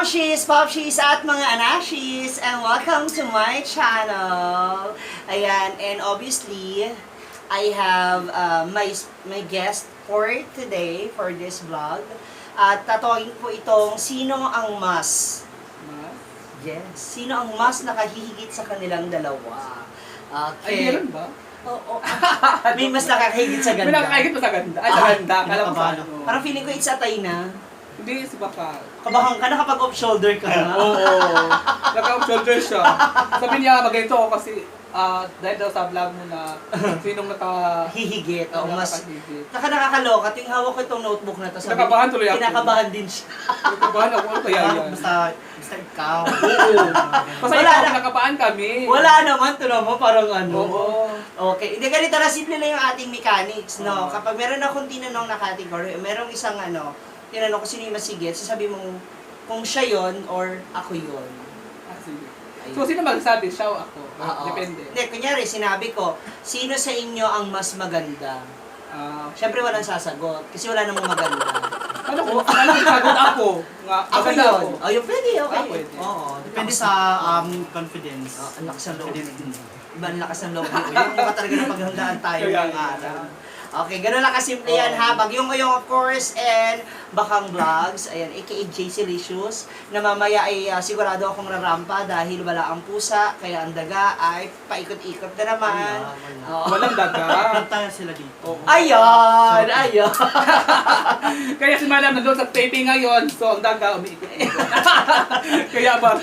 Popshies at mga Anashis, and welcome to my channel. Ayan, and obviously, I have my guest for today, for this vlog. At tatawagin po itong sino ang mas? Yes, sino ang mas nakahihigit sa kanilang dalawa? Ay, meron ba? Oo. May mas nakakahigit sa ganda. May nakakahigit pa sa ganda. Ay, sa ganda. Kala ko sa ano. Parang feeling ko it's atay na. Hindi, si Baka. Kabahan ka na kapag off-shoulder ka na. Oo. Naka-shoulder siya. Sabi niya, magganito ako kasi dahil daw sa vlog mo na sinong Hihigit. O mas. nakakahigit. Nakakaloka. Ting hawak ko itong notebook na to. Sabi, Kinakabahan tuloy ako. Kinakabahan din siya. Nakabahan ako. Ano kaya yan? Basta ikaw. Oo. Basta Wala ikaw, na. nakapaan kami. Wala naman. Ito naman parang ano. Oo. Okay. Hindi ganito na simple lang yung ating mechanics. No? Kapag meron akong tinanong na category, merong isang tinanong ko sino yung masigit, sasabi mo kung siya yon or ako yon. Sige. So, sino magsasabi? Siya o ako? Oo. Depende. Hindi, kunyari, sinabi ko, sino sa inyo ang mas maganda? Siyempre walang sasagot, kasi wala namang maganda. Ano ko? Ano ko sagot ako? Nga, Ako maganda yun. ako. Oh, yung pwede, okay. Pwede. Oo, depende sa confidence. Ang lakas ng loob. Iba ang lakas ng loob. Yung mukha talaga ng paghandaan tayo ng araw. Okay, gano'n lang kasimple yan ha. Bagyong Uyong of course, and Bakang Vlogs, ayan, aka JC Licious, na mamaya ay sigurado akong rarampa dahil wala ang pusa, kaya ang daga ay paikot-ikot na naman. Oo. Walang daga. Kanta sila dito. Ayun! Ayun! Kaya si Madam nandun sa taping ngayon, so ang daga umiikot. Kaya ba?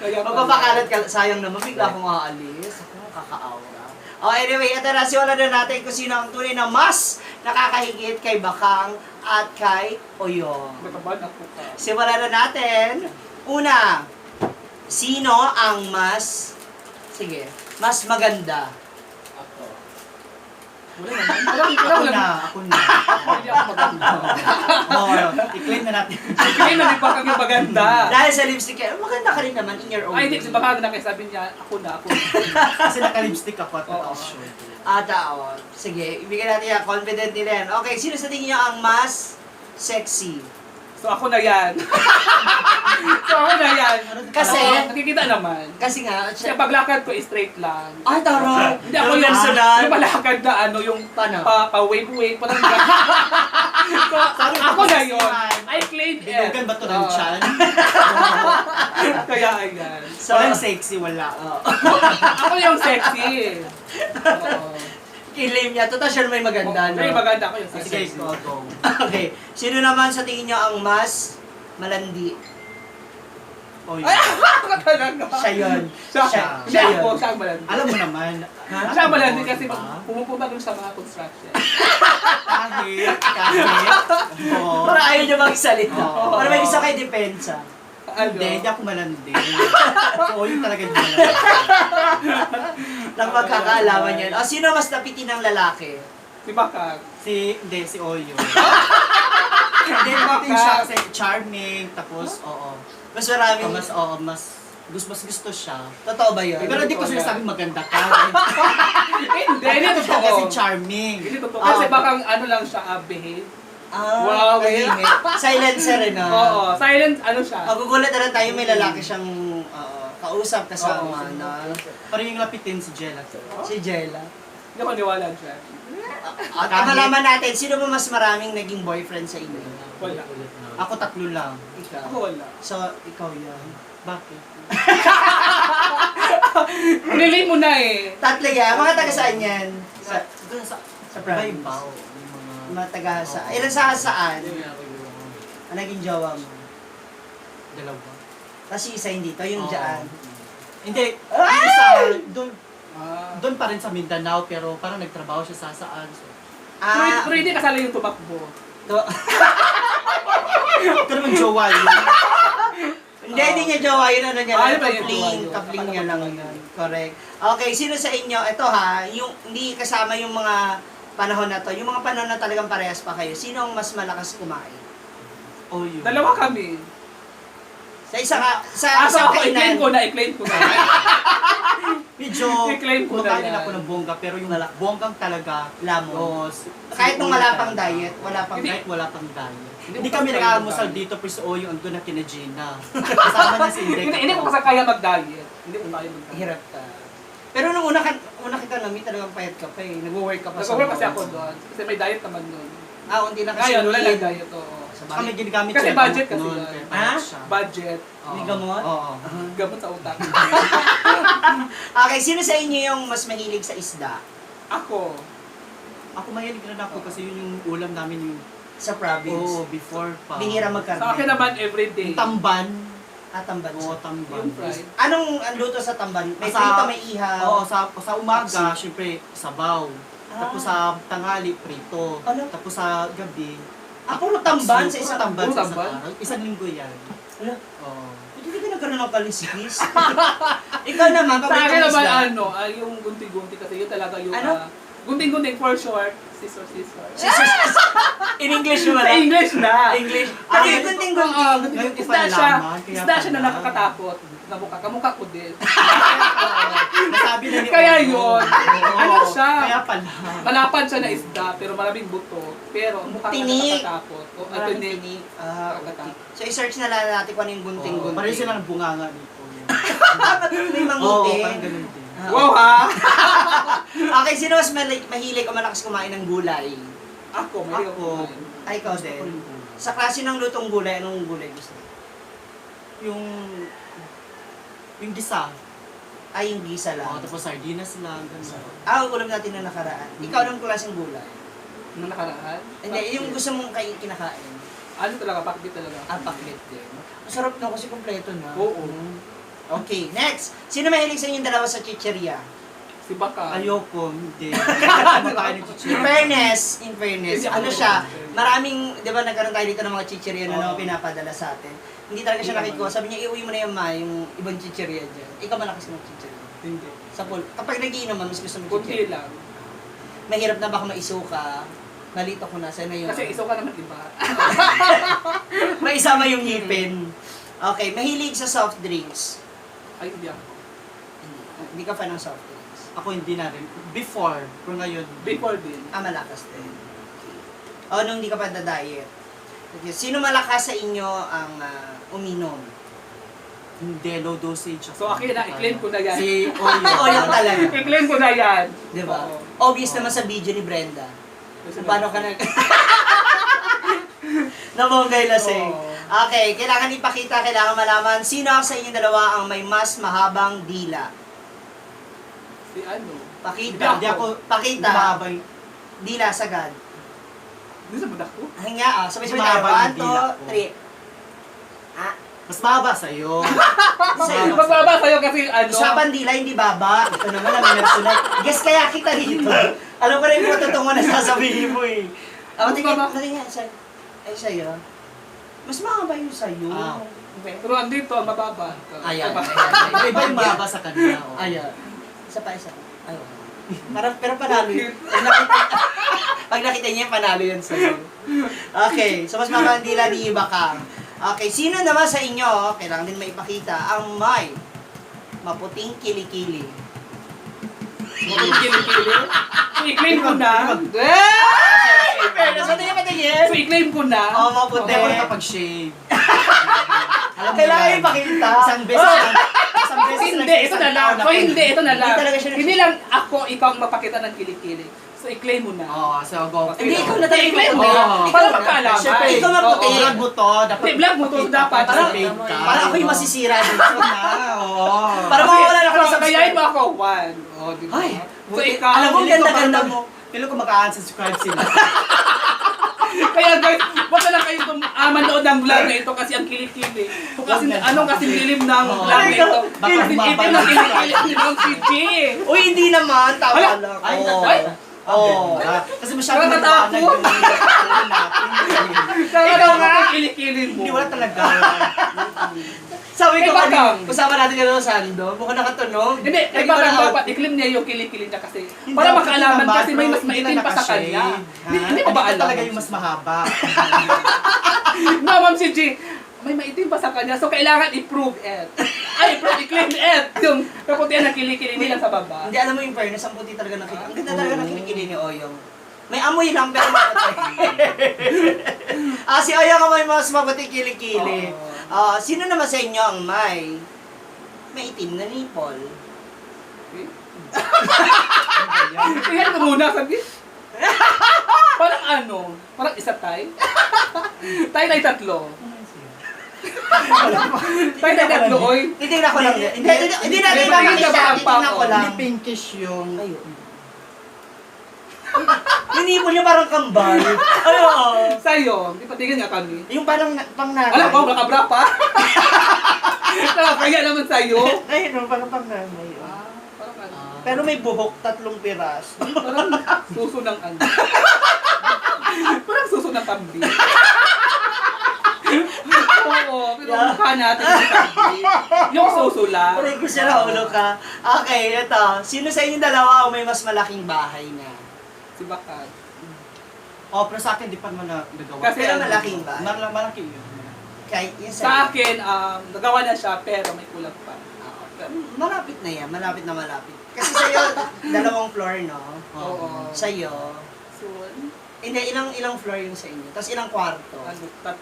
Magpapakalat ka, sayang naman, bigla akong aalis. Ako, kakaawa. Oh, anyway, ito na, simulan na natin kung sino ang tunay na mas nakakahigit kay Bakang at kay Oyong. Nakabahan ako ka. Simulan na natin. Una, sino ang mas, sige, mas maganda? Ako. Wala naman. Ako na. Ako na. Hindi ako maganda. Oo, i-claim na natin. Hindi na, di ba kami maganda? Dahil sa lipstick, maganda ka rin naman in your own Ay, hindi, way. si Baka na kaya sabi niya, ako na. Kasi naka-lipstick ako at Oo. naka-short. Oo. Sige, ibigay natin yan. Confident nila yan. Okay, sino sa tingin niyo ang mas sexy? So ako na yan. So ako na yan. Kasi- Oo, nakikita naman. Kasi nga, Kasi paglakad ko, straight lang. ay, taro! Hindi ako yung personal. yung malakad na yung Paano? pa-wave-wave, parang gano'n. So, ako na yun. I claim it. Binugan ba ito ng Oo. chan? Kaya ayan. So, Walang sexy, wala. Ako yung sexy. Oo. Kilim niya. Total siya may maganda, no? May maganda ako yung Sige, sexy. go. Okay. Sino naman sa tingin niyo ang mas malandi? Oh, Ay, ako talaga. Siya yun. Siya. Siya. Siya Siya ako, yun. siya ang malandi. Alam mo naman. Siya ang malandi kasi Diba? pumupunta dun sa mga construction. Kahit. Oo. Para ayaw niyo magsalita. Oo. Para may isa kayo depensa. Ano? Hindi ako malandi. Oo, yun talaga yung malandi. Nang magkakaalaman yan. O, sino mas napiti ng lalaki? Si Bakag. Si Oyo. Hindi, natin siya kasi charming, tapos, oo. Mas maraming... Mas gusto siya. Totoo ba yun? Pero hindi ko sinasabing maganda ka. Hindi Gusto totoo. kasi charming. Hindi totoo. Kasi bakang ano lang siya, behave. Ah, Wow, tahimik. Silencer rin, ah. Oo, silent ano siya. Magugulat na lang tayo, may lalaki siyang kausap kasama Oo. na Parang yung lapitin si Jella. si Jella. Hindi ako niwala dyan. At malaman natin, sino ba mas maraming naging boyfriend sa inyo? Wala. Ako 3 lang. Ikaw. Ako wala. So, ikaw yan. Bakit? Nilay mo na eh. Tatlo yan. Mga taga saan yan? Doon sa Sa province. iba-iba. Mga taga sa... Ilan saan? Ang naging jowa mo? Dalawa. Tapos yung isa hindi to, yung Oo. dyan. Hindi. Ay! Yung isa, Ah. doon pa rin sa Mindanao, pero parang nagtrabaho siya sa saan. So, Pero hindi kasali yung tumakbo. to- ito naman jowa yun. Hindi niya jowa yun, ano niya Ah, lang, yun ba yung kapling, jowa yun? kapling Akala niya ko lang jowa yun. yun. Correct. Okay, sino sa inyo, ito ha, yung hindi kasama yung mga panahon na to, yung mga panahon na talagang parehas pa kayo, sino ang mas malakas kumain? Oh, yun. Dalawa kami. Sa isang So isang ako, i-claim ko kainan. na, i-claim ko na. Medyo I-claim ko na kumakain yan. ako ng bongga, pero yung bonggang talaga, Lamon. oo, Kahit nung si wala Oyo pang talaga. diet, wala pang Kahit wala pang diet. Hindi Hindi ko kami kasi nag-aamusal kaya dito, pero si Oyo andun na kina Gina. Kasama niya si Indek. Hindi ko kasi kaya mag-diet. Hindi ko kaya mag-diet. hirap ka. Pero nung una kita namin, talagang payat ka pa eh. Nag-work ka pa Nag-work kasi mall. ako doon. Kasi may diet naman doon. Hindi na kasi Ngayon, wala need. lang diet. Oo. Sa Kami bagay. ginagamit Kasi yung budget gamot kasi nun, yun. kaya Ha? payat siya. Budget. Oo. May gamot? Oo. Gamot sa utak. Okay, sino sa inyo yung mas mahilig sa isda? Ako. Ako mahilig rin ako kasi yun yung ulam namin yung Sa province? before pa. Bihira magkarne. Sa akin naman everyday. Yung tamban. Tamban Oo, sa. tamban. Yung fried. Anong ang luto sa tamban? May Sa- prito, may ihaw. Oo, sa umaga, Paksi. syempre, sabaw. Tapos sa tanghali, prito. Ano? Tapos sa gabi, Puro tamban sa puro isang tamban puro sa isang tamban? araw. Isang linggo yan. Ano? Oo. Hindi ka nagkaroon ng kalisikis. Ikaw naman, Sa paborito akin mong naman isda? yung gunting-gunting kasi yun talaga yung Ano? gunting-gunting for short. Scissor. In English mo Sa English na. English. Ah, Kasi ngayon- gunting-gunting. Ngayon ko Isda pa siya. nalaman, kaya Isda siya na pala. nakakatakot. Kamukha ko din. Nasabi na ni Kaya Oyo. yun. Oo, Ano siya? Kaya pala. Malapad siya na isda, pero maraming buto. Pero mukha ka Tinik. nakakatakot. O, Maraming tinik. tinik. Okay. Nakakatakot. So, i-search na lang natin kung ano yung Oo, gunting-gunting. pareho sila ng bunganga dito. May Oo, mangutin. parang ganun din. Wow ha! Okay, sino mas mahilig o malakas kumain ng gulay? Ako, may Ako. Ay, ikaw Gusto ko din. rin po. Sa klase ng lutong gulay, anong gulay gusto mo? Yung gisa. Ay, yung gisa lang. Oo, tapos sardinas lang. Ganun. Ulam natin na nakaraan. Ikaw, anong klaseng gulay? Nung nakaraan? Hindi, yung gusto mong kinakain. Ano talaga, pakbit talaga. Paklit din. Masarap na kasi kompleto na. Oo. Okay, next. Sino mahilig sa inyong dalawa sa chicheria? Si Baka. Ayoko, hindi. Kumakain ng chichirya. In fairness, ano siya, maraming, di ba nagkaroon tayo dito ng mga chicheria na pinapadala sa atin. Hindi talaga siya nakikuha. Sabi niya, iuwi mo na yung yung ibang chicheria dyan. Ikaw malakas ng chicheria. Hindi. Sa pool. Kapag nagiinom, mas gusto mo Kunti chicheria. lang. Mahirap na baka maisuka. Nalito ko na. Sana yun. Kasi iso ka naman iba. May isama yung ngipin. Okay, mahilig sa soft drinks. Ay, hindi ako. Hindi ka fan ng soft drinks. Ako hindi na rin. Before, pero ngayon. Before din. Malakas din. Okay. O, nung hindi ka pa na-diet. Okay. Sino malakas sa inyo ang uminom? Hindi, low dosage. So, akin na, i-claim ko na yan. Si Oyo. Oyo talaga. I-claim ko na yan. Di ba? Oo. Obvious naman sa video ni Brenda. Kung paano ka nag... Nabonggay lasing. Oo. Okay, kailangan ipakita, kailangan malaman sino sa inyong dalawa ang may mas mahabang dila. Si ano? Pakita. Hindi ako, Pakita. Mababay. Dila sagad. Hindi sa budak ko. Hinga, sabay-sabay tayo. Mahabang 1, dila ko. 2, 3. Mas mahaba sa'yo. Sa'yo. Mas mababa sa'yo kasi ano. Usapan dila, hindi baba. Ito naman ang nagsunod. Guess kaya kita dito. Alam ko na yung matutungo na sasabihin mo eh. Ako, tingin, Baba. tingin, ay sa'yo. Mas mahaba yung sa'yo. Okay. Pero andito, ang mababa. Ayan. Iba yung mahaba sa kanya. oh. Ayan. Isa pa, isa pa. Ayun. Parang, pero panalo yun. Pag nakita niya, panalo yun sa'yo. Okay, so mas mabandila ni iba ka. Okay, sino naman sa inyo, kailangan din maipakita, ang may maputing kilikili? Kilikili. So, i-claim ko na. Fairness, ano yung patingin? So, i-claim ko na. Oo, maputi. Hindi ako nakapag-shave. Alam mo Kailangan yan. ipakita. Isang beses lang. Isang beses lang. Hindi, ito na lang. So, hindi, ito na lang. Hindi talaga siya Hindi lang ako, ikaw ang mapakita ng kilikili. So, i-claim mo na. Oo, so go. Hindi, ikaw na tayo I-claim mo. maputi. Oo. Para magkaalaman. Siyempre, ikaw maputi. Oo, vlog mo to. Dapat Hindi, vlog mo to, ipakita dapat. para Parang, paid ka. parang ako yung masisira dito. Oo. Para mawawala na ako ng Kayain subscribe. mo ako, one. Oh, di ba? Ay, So, ikaw, alam mo, Feeling ko ganda-ganda parang- mo. Feeling ko mag-unsubscribe sila. Kaya guys, wag na lang kayo manood ng vlog na ito kasi ang kilikili. So, kasi anong kasi dilim ng Oo. vlog na ito? Baka Kasi bumaba itim na ang kilikili ng si G. Uy, hindi naman. Tama Wala. lang. Ay, Oo. ay. Oo. Kasi masyadong Nakakatakot. nagpaanag yung natin. Ikaw nga ang kilikili mo. Hindi, wala talaga. Sabi ko Eh, baka. kanina, usama natin ka sa Sando, mukhang nakatunog. Hindi, Lagi iba ko lang na- dapat i-claim niya yung kilikili niya kasi Hindi, para ako makaalaman naman, kasi may mas bro, hindi maitim na pa sa nakashave. kanya. Ha? Hindi mo ba Ito alam? talaga yung mas mahaba. No, Ma'am si G. may maitim pa sa kanya. So, kailangan i-prove it. I-clean it. Yung kaputihan na kilikili nila sa baba. Hindi, alam mo yung fairness, ang puti talaga nakita. Ang ganda talaga ng kilikili ni Oyong. May amoy lang, pero maputi. Si Oyong ang may mas maputi kilikili. Sino naman sa inyo ang may itim na nipple? Tingnan mo muna, sabi. Parang ano? Parang isa tayo? Tayo na tatlo. Tayo na tatlo, oy. Titignan ko lang. Hindi natin makakita. Titignan ko lang. Hindi pinkish yung... Yung nipple niya parang kambal. Ay, oo. Sa'yo, di pa tingin nga kami. Yung parang pang nanay. Alam ko, nakabra pa. Kaya naman sa'yo. Ay, no, parang pang nanay. Parang ano? Pero may buhok, 3 piras. Parang suso ng ano. Parang suso ng kambing. Oo, pero mukha natin yung kambing. Yung suso lang. Aray ko siya na ulo ka. Okay, ito. Sino sa inyong dalawa ang may mas malaking bahay na? Si Bakag. Pero sa akin, di pa naman nagawa. Kasi Pero ano, malaking ba? Malaki yun. Kahit yung Sa akin, nagawa na siya pero may kulang pa. Malapit na yan. Malapit na malapit. Kasi sa'yo, 2 floor, no? Oo. Sa'yo, Soon, hindi, ilang floor yung sa inyo? Tapos ilang kwarto? ano, 3.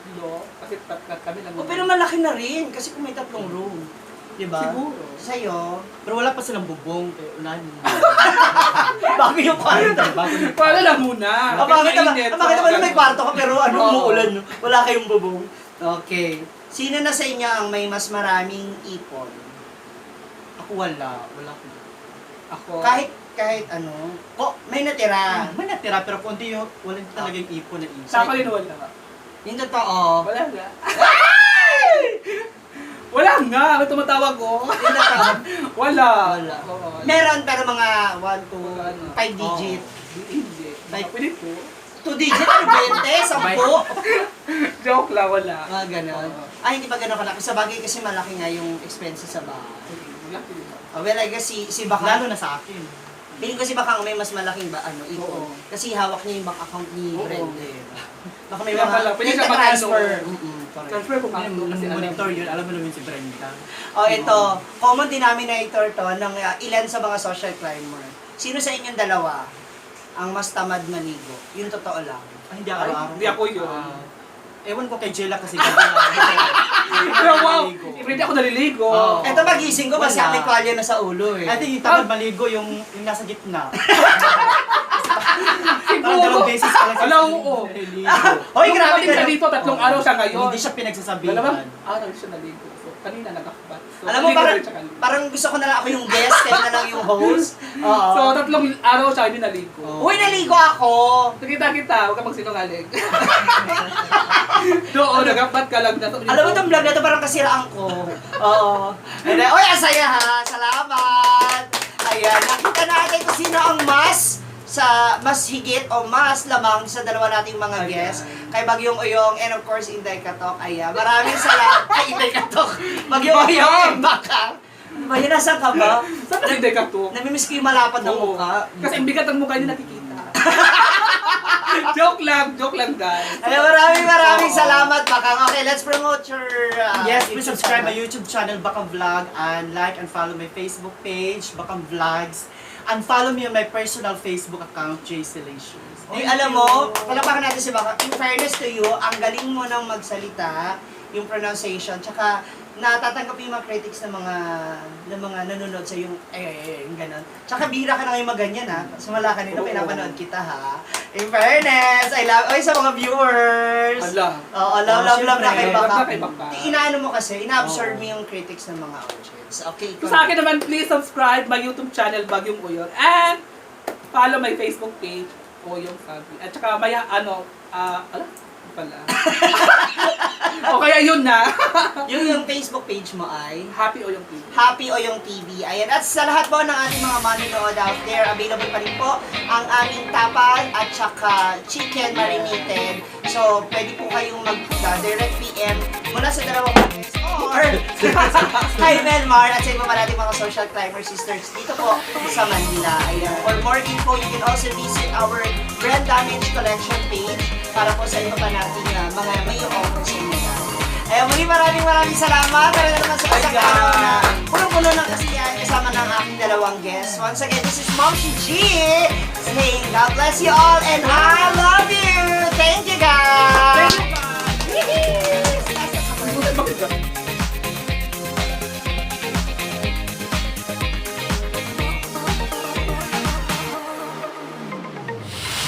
Kasi kami lang. Pero malaki na rin. Kasi kung may 3 room. Diba? Siguro. Sa'yo, Pero wala pa silang bubong. Kaya unahin mo. bago yung kwarto. Para lang muna. Bakit Mainit, naman so, may kwarto ka pero ano, Oo. umuulan, no? Wala kayong bubong. Okay. Sino na sa inyo ang may mas maraming ipon? Ako wala. Wala ko. Ako. Kahit ano, may natira. May natira, pero kung di yung, wala talagang ipon na isa. Sa ako rin wala. Yung totoo. Wala nga. Wala nga. May tumatawag ko. Yung totoo. Wala. Wala. Oo. Meron pero mga 1, 2, Ano? 5 digit. Hindi. Pwede po. 2 digit, ano 20, 10. Joke lang, wala. Mga ganon. Oo. Ay, hindi pa ganon kalaki. Sa bagay kasi malaki nga yung expenses sa bahay. Wala ko din. Well, I guess si Baka, Lalo na sa akin. feeling ko si Baka may mas malaking ipon. Oo. Kasi hawak niya yung bank account ni Oo. Brenda. Baka may Kaya mga pala, pwede siya transfer. mag-ano. Transfer ko pa. Kasi alam Monitor yun, alam mo naman si Brenda. Ito, common denominator to ng ilan sa mga social climber. Sino sa inyong dalawa ang mas tamad maligo? Yung totoo lang. Hindi ako araw-araw. Hindi ako yun. Ewan ko kay Jella kasi gabi na. Pero wow, hindi ako naliligo. Oo. Ito magising ko, basta Wala. may kwalya na sa ulo eh. I think yung tamad maligo yung nasa gitna. Parang Siguro. 2 beses ka lang Alam mo, oo. naliligo. Hoy, grabe Nung ka. dito, 3 araw siya ngayon. Hindi siya pinagsasabihan. Dalawang araw siya naligo. So, kanina nagakbat. So, Alam mo, naligo rin siya kanina. parang gusto ko na lang ako yung guest, kayo na lang yung host. Oo. So, 3 araw siya hindi naligo. Oo. Uy, naligo ako! Nakita kita, huwag ka magsinungaling. Doon, nagakbat ka lang na. Alam mo itong vlog na ito parang kasiraan ko. Oo. And then, oy, asaya ha! Salamat! Ayan, nakita natin kung sino ang mas higit o mas lamang sa dalawa nating mga Ayan. guests. Kay Bagyong Uyong and of course Inday Katok. Ayan, maraming salamat. Ay, Inday Katok. Bagyong Uyong and Baka. Bayan, nasan ka ba? Saan kasi hindi ka to? Namimiss ko yung malapad ng Oo. mukha. Kasi ang bigat ng mukha niya nakikita. Joke lang guys. Ayan, maraming Oo. salamat, Bakang. Okay, let's promote your Yes, please YouTube subscribe my channel. YouTube channel, Bakang Vlog, and like and follow my Facebook page, Bakang Vlogs, and follow me on my personal Facebook account, JCelations. Uy, alam mo, palapakan natin si Baka. In fairness to you, ang galing mo nang magsalita, yung pronunciation, tsaka natatanggap yung mga critics ng mga nanonood sa yung yung gano'n. Tsaka bira ka na ngayon maganyan ha. Sumala kanina, Oo. pinapanood kita ha. In fairness, I love, sa mga viewers. Ala. Oo, love na kay syempre, Baka. love na kay Baka. Inaano mo kasi, ina-absorb Oo. mo yung critics ng mga audience. Okay, So sa akin naman, please subscribe my YouTube channel, Bagyong Uyong. And follow my Facebook page, Uyong Sabi. At saka may pala. O kaya yun na. yung Facebook page mo ay Happy Uyong TV. Happy Oyong TV. Ayan. At sa lahat po ng ating mga manonood out there, available pa rin po ang aming tapal at saka chicken marinated. So, pwede po kayong mag-direct PM mula sa dalawang guys or kay Melmar at sa iba pa nating mga social climber sisters dito po sa Manila. Ayan. For more info, you can also visit our brand damage collection page para po sa iba pa nating mga may offer sa inyo. Ayan, muli maraming salamat. Para naman sa isang Ayan. araw na punong-puno ng kasiyahan kasama ng aking dalawang guests. Once again, this is Mom G saying God bless you all and I love you!